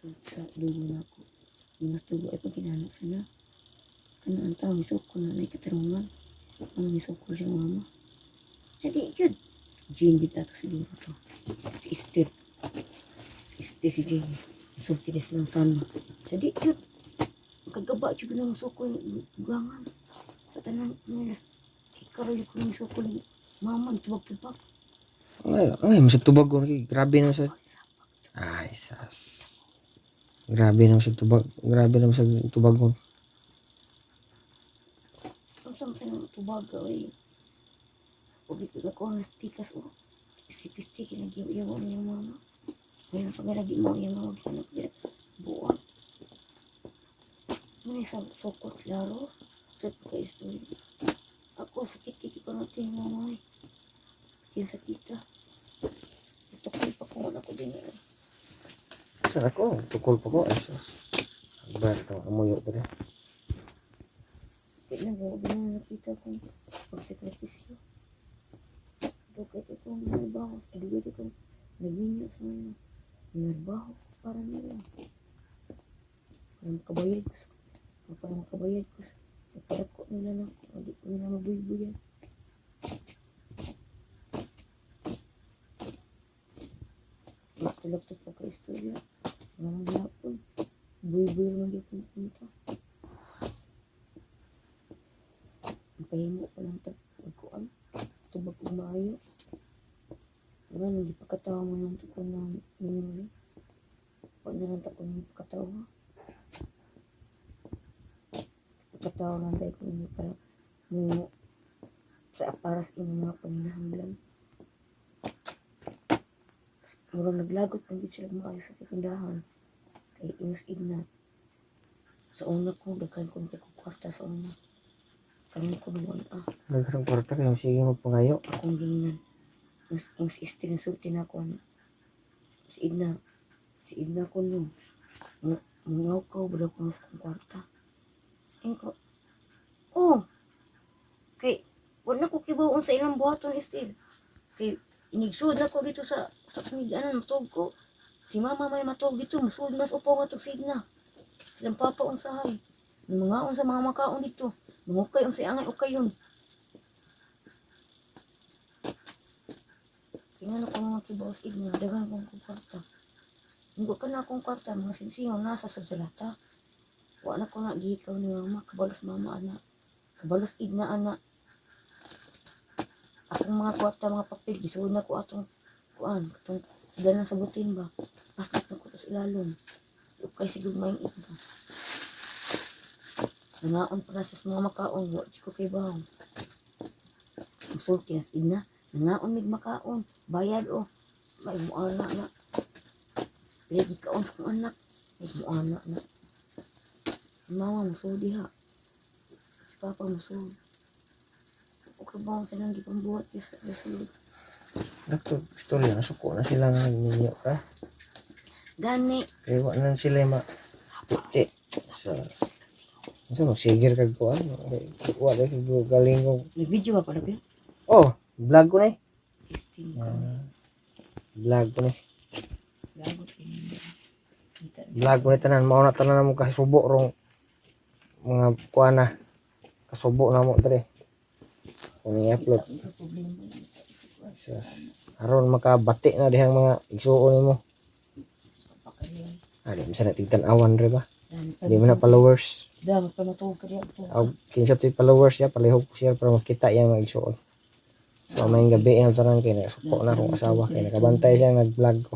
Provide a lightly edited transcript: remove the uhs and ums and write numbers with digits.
Sa dugo na ako. Mas dugo ay pagkinana sana. Kana ang tao misukol na nay katarungan. Ano misukol siya mama. Jadi yun. Jane gid ato siguro to. Si Esther. Si Esther, si Jane. Sulti na silang sama. Jadi yun. Kagaba jud na musukol bugangan. Sa tanan nila. Ikaw ko misukol mama tubag-tubag. Ay, ay, mas tubag ko grabe naman sa ay sas. Grabe naman sa tubag, grabe naman sa tubag ko. Unsa man sa tubag oy. Ug ito ko ang tikas o. Si Pisti kinagiyaw niyang mama. Ngayon pag di mo iyang mama gihanap dira. Buwan. Muna sa sukot laro. Tut ka istorya. Ako sakit kiki ko natin mama ay. Kinsa kita. Tukol pa ko na ko din eh. Sa ako, tukol pa ko. Ay, sus. Agbar to, amuyo pa rin. Di na ba na nakita kong pagsakripisyo. Dugay ko kong nagbaho. Dugay ko kong nagminyo sa mga nagbaho para nila. Para makabayad ko. Para makabayad ko. Nagpadako nila na ako. Hindi ko nila mabuy-buyan. Matulog sa pagka-istorya. Mga gihapon. Buy-buy naman gyapon punta. Makahimo pa lang tag pagkuan. Tubag og maayo. Wala nang gipakatawa mo nang tukon ng memory. Wala na lang ta ko nang gipakatawa. Pagkatawa lang dahil ko ninyo para mo sa para sa inyong mga panginahanglan. Murag naglagot man gyud sila maayo sa tindahan. Kay inos igna. Sa una ko, daghan ko kay kwarta sa una. Karon ko naman ah. Nagkarang kwarta kayo, sige magpangayo. Akong giingnan. Mas isting sulti na ako ana. Si Idna. Si Idna ko no. Mga ko ba ko sa akong kwarta. Ingko. Oh. Kay wala ko kibaw sa ilang buhaton, Steve. Kay inigsud na ko dito sa kamiganan matug ko. Si mama may matug dito, musud mas upo nga tug si Idna. Silang papa unsahay. Mga unsa mga makaon dito. Mangukay unsa angay ukay yun. Tingnan ko mga kibaw sa Idna, daghan kong kwarta. Hindi ka na akong kwarta, mga sinsingaw nasa sa jalata. Wa na ko na gihikaw ni mama, kabalos mama ana. Kabalos Idna ana. Akong mga kwarta, mga papel, gisuod na ko atong kuan, katong dala sa butin ba. Pasok na ko to sa ilalom. Ukay siguro may Idna. Nangaon pa na sa mga makaon, wa ko kay baw. Musulti na sa Idna, nangaon mig makaon, bayad o. May muana na. Lagi kaon sa kong anak. May muana na. Si mama musulti ha. Si papa musulti. Okay ba ang silang gipambuhat sa sulod? Dato, istorya, nasuko na sila nga ninyo ka. Gani. Kaya wala na sila ma puti. Sa Unsa mo sigir kag kuan? Wala kay galing ko. Nag-video ba pala ba? Oh, vlog ko na eh. Testing ko. Ah, vlog ko na eh. Lagot yun. Kita. Vlog ko ni tanan mao na tanan mo kasubo rong mga kuan na. Kasubo na mo dre. Kung i-upload Kita sa problema. sa aron makabati na dihang mga igsuon nimo. Pakariyan. Ah, di man sana tigtan-awan re ba? Dami pa. Di man na followers. Dami pa matugod ka diyan. Aw, kinsa to'y followers ya, palihog ko siya para makita yang mga igsuon. So, may gabi ang tanan kay nasuko na akong asawa kay nakabantay siya nag-vlog ko.